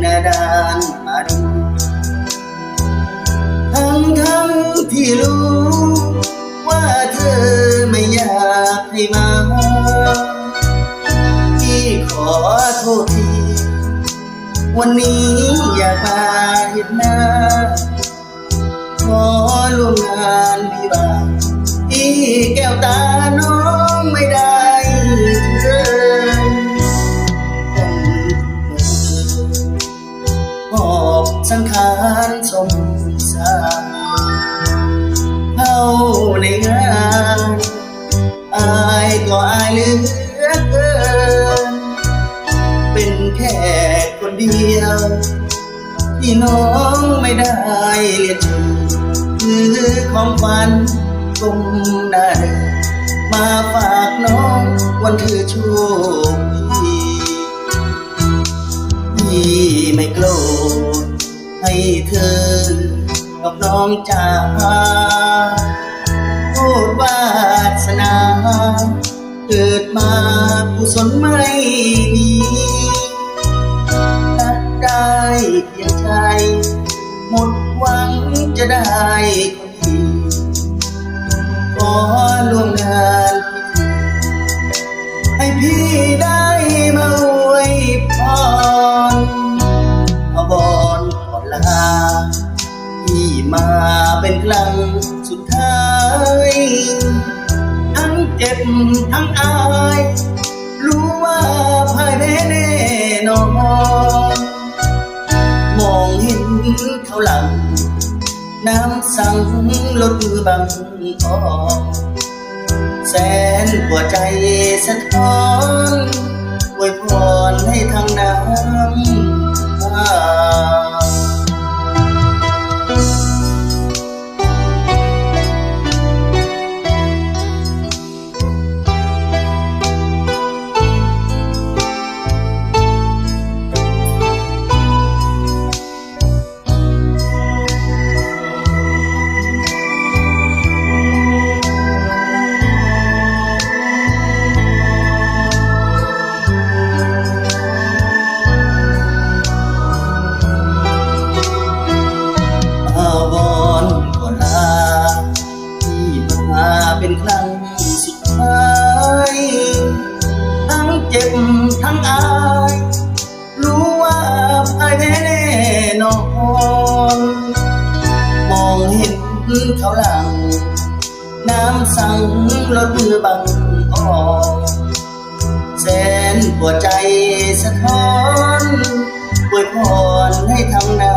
ໜ້າດ້ານມາດູ ທັງໆທີ່ຮູ້ວ່າເທີໄມ່ຢາກໃຫ້ມາ ທີ່ຂໍໂທດທີ ວັນນີ້ຢາກມາເຫັນໜ້າ ຂໍຮ່ວມງານວິວາ ທີ່ແກ້ວຕານ້ອງໄມ່ໄດ້ເທີນ ຄົນທຸກເມືອງ ຫອບສັງຂານສົມສານ ເຂົ້າໃນງານ ອາຍກໍອາຍເຫຼືອເກີນ ເປັນແຂກຄົນດຽວ ທີ່ນ້ອງໄມ່ໄດ້ລຽນເຊີນ ຄືຂອງຂວັນກົ້ມໜ້າເດີນ ມາຝາກນ້ອງວັນເທີໂຊກດີ ທີ່ໄມ່ໂກດໃຫ້ເທີກັບນ້ອງຈາກ ໂພດວາສະໜາ ເກີດມາກຸສົນໄມ່ມີ ຕັດໄດ້ພຽງໃຈ ໝົດຫວັງຈະໄດ້ຄົນດີ ຂໍຮ່ວມງານພິທີ ໃຫ້ພີ່ໄດ້ມາອວຍພອນ ອາວອນ ຂໍລາ ທີ່ມາເປັນຄັ້ງສຸດທ້າຍ ທັງເຈັບທັງອາຍ ຮູ້ວ່າພ່າຍແພ້ແນ່ນອນ ມອງເຫັນເຂົາຫຼັ່ງ ນ້ຳສັງລົດມືບັງອອກ ແສນປວດໃຈສະທ້ອນ ອວຍພອນໃຫ້ທັງນ້ຳຕາ. ອາວອນຂໍລາ ທີ່ມາເປັນຄັ້ງສຸດທ້າຍ ທັງເຈັບທັງອາຍ ຮູ້ວ່າພ່າຍແພ້ແນ່ນອນ ມອງເຫັນເຂົາຫຼັ່ງ ນ້ຳສັງລົດມືບັງອອກ ແສນປວດໃຈສະທ້ອນ ອວຍພອນໃຫ້ທັງນ້